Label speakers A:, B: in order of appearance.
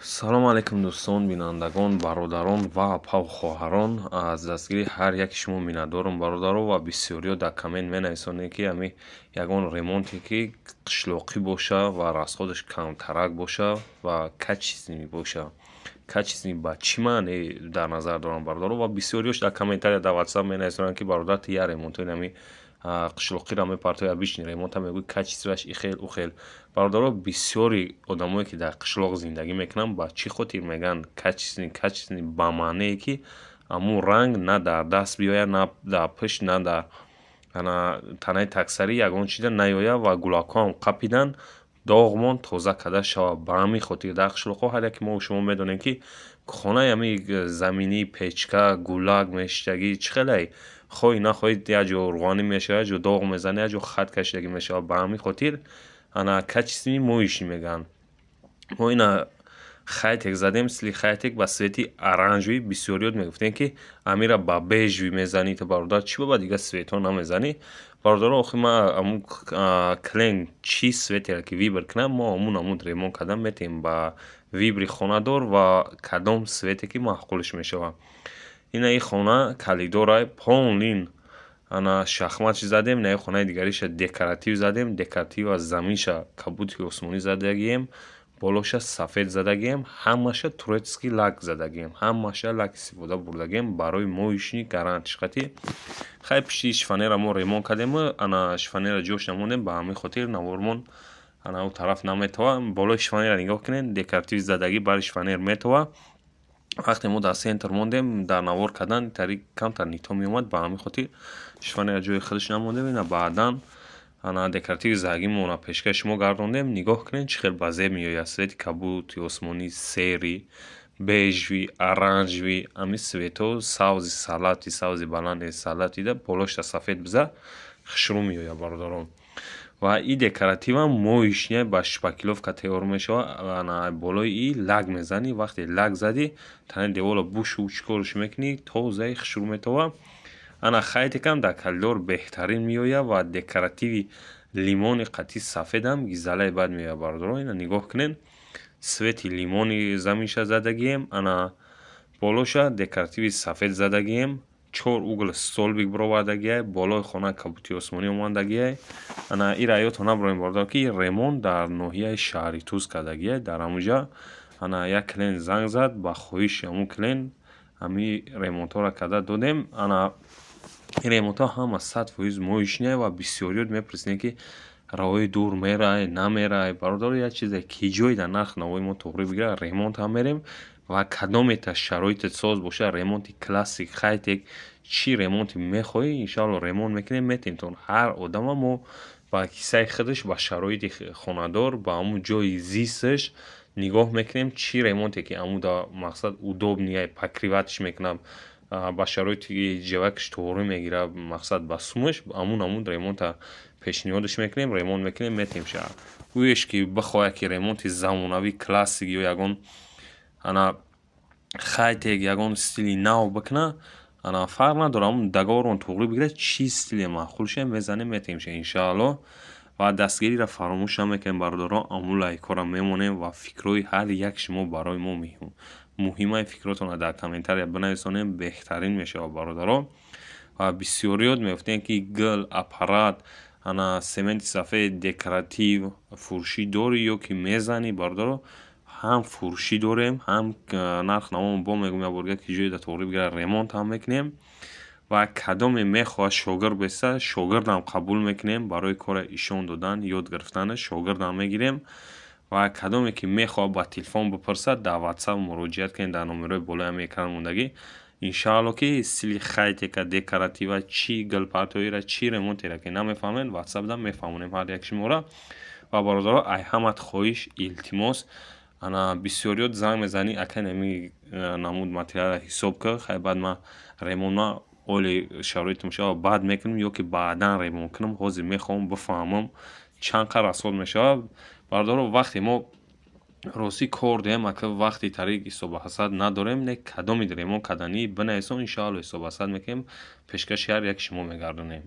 A: Салому алайкум, дӯстон, бинандагон, бародарон ва апаву хоҳарон. Аз дастгирии ҳар яки шумо миннатдорам, бародаро. Ва бисёриҳо дар коммент менависонед, ки ами ягон ремонте, ки қишлоқӣ боша ва расходаш камтарак боша ва качественный боша. Качественный ба чӣ маъне дар назар дорам, бародаро? Ва бисёриҳош дар комментария, дар Ватсап менависонанд, ки бародар, ту як ремонтои ами қишлоқиро мепартои, обычный ремонта мегӯи, качествоаш ихел, ухел. Бародаро, бисёри одамое, ки дар қишлоқ зиндагӣ мекунанд, ба чӣ хотир мегӯянд качественный? Качественный ба маънее, ки ҳамун ранг на дар даст биёяд, на дар пушт, на дар танаи таксарӣ ягон чиза наёяд ва гулакҳоам қапидан, доғмон тоза карда шавад. Ба ҳамин хотир дар қишлоқҳо ҳар яке мо шумо медонем, ки хонаи ҳамин заминӣ, печка, гулак мешиштагӣ, чӣ хелай, хоҳӣ нахоҳӣ, як ҷо рӯғанӣ мешавад, як ҷо доғ мезанад, як ҷо хат кашидагӣ мешавад. Ба ҳамин хотир ана качественный моечный мегӯянд. Мо ина хайтек задем, стили хайтек ба цвети оранжевый. Бисёриёт мегуфтем, ки амира ба бежевый мезанӣ ту, бародар, чӣ ба дигар цветҳо намезанӣ? Бародаро, охи ма ҳамун клиент чӣ цветеро ки выбор кунам, мо ҳамун намуд ремонт кардан метавем ба выбори хонадор ва кадом цвете ки маъқулаш мешавад. Ина и хона калидорай, полный ана шахматш задем. На, хонаи дигариша декоратив задем. Декоратива заминша кабуди осмонӣ задагием, болоша сафед задагием, ҳамаша турецкий лак задагием, ҳамаша лак истифода бурдагием барои моечный, гарантиш қатӣ. Хай, пишти шифоньера мо ремонт кардем, ана шифоньера ҷош намондем, ба ҳамин хотир навормон ана ӯ тараф наметова. Болои шифоньера нигоҳ кунед, декоратив задагӣ бари шифоньер метова. Вақте мо дар центр мондем, дар навор кардан тари камтар нито меомад, ба ҳамин хотир шифоньера ҷои худаш намондем. Ина баъдан ана декоративи задагимонро пешкаши шумо гардондем. Нигоҳ кунед, чӣ хел ба зеб меояд: цвети кабуди осмонӣ, серый, бежевый, оранжевый, ҳамин цветҳо, савзи салати, савзи баланди салатида, болошта сафед биза, хушрӯ меояд, бародарон. Ва и декоративам моечный, ба шпаклёвка тайёр мешавад. Ана болои и лак мезанӣ. Вақте лак задӣ, танаи девола бушу чӣ корш мекунӣ, тозаи хушрӯ метова. Ана хайтекам дар коридор беҳтарин меояд ва декоративи лимони қатъи сафедам гизалаи бад меояд, бародарон. Ина нигоҳ кунед, цвети лимони заминша задагием, ана болоша декоративи сафед задагием, чор угол столбик бировардагиай, болои хона кабути осмонӣ омадагиай. Ана ира ёдтон набарем, бародар, ки ремонт дар ноҳияи шаҳри Туз кардагиай. Дар ҳамунҷа ана як клиент занг зад, ба хоҳиши ҳамун клиент ҳамин ремонтҳоро карда додем. Ана ин ремонтҳо ҳама 100% моечный. Ва бисёриёт мепурсидем, ки роҳи дур мерай, намерай. Бародаро, як чизе ки ҷой дар нарх навои мо туғрӣ бигирад, ремонт ҳам мерем ва кадомета шароитет соз боша, ремонти классик, хайтек, чӣ ремонте мехоҳӣ, иншоалло, ремонт мекунем, метавонем. Ҳар одама мо ба киссаи худаш, ба шароити хонадор, ба ҳамун ҷои зисташ нигоҳ мекунем, чӣ ремонте ки ҳамун мақсад удобный, покрыватьш мекунам, ба шароити ҷавакш туғрӣ мегирад, мақсад ба сумаш, ҳамун ҳамун ремонта пешниҳодаш мекунем, ремонт мекунем, метавем ша. Ӯеш ки бихоҳад, ки ремонти замонавӣ, классик ё ягон ана хайтек, ягон стили нав бикунад, ана фарқ надорад, ҳамун договорон туғрӣ бигирад, чӣ стиле маъқул шавад, мезанем, метавем ша, иншоалло. Ва дастгириро фаромӯш намекунем, бародарон, ҳамун лайкҳоро мемонем ва фикрҳои ҳар як шумо барои мо муҳимаи. Фикротонро дар комментария бинависонем, беҳтарин мешавад, бародарон. Ва бисёриёт мегуфтем, ки гул аппарат, ана сементи сафед, декоратив фурӯшӣ дорӣ ё ки мезанӣ? Бародаро, ҳам фурӯшӣ дорем, ҳам нарх навом бо мегӯм, як борга ки ҷои да туғрӣ бигирад, ремонт ҳам мекунем. Ва кадоме мехоҳад шогирд беста, шогирдам қабул мекунем, барои кора ишон додан, ёд гирифтана шогирдам мегирем. Ва кадоме ки мехоҳад ба телефон бипурсад, дар Ватсап муроҷиат кунед, дар номерҳои болои ҳами экран мондагӣ. Иншаалло, ки стили хайтека, декоратива, чӣ гулпартоиро, чӣ ремонтеро ки намефаҳмед, Ватсапда мефаҳмонем ҳар як шуморо. Ва бародаро, ай ҳамат хоҳиш, илтимос. Ана бисёриёт занг мезанӣ: «Ака, нами намуд материалро ҳисоб кар, хай, баъд ман ремонтма оли шароитам шава, баъд мекунам ё ки баъдан ремонт кунам, ҳозир мехоҳам бифаҳмам чанд қадр расход мешавад». Бародаро, вақте мо ростӣ кор диҳем, ака, вақти тариқ ҳисобҳасад надорем. Не, кадоми ремонт карданӣ бинависон, иншоалло, ҳисобҳасад мекунем, пешкаши ҳар яки шумо мегардонем.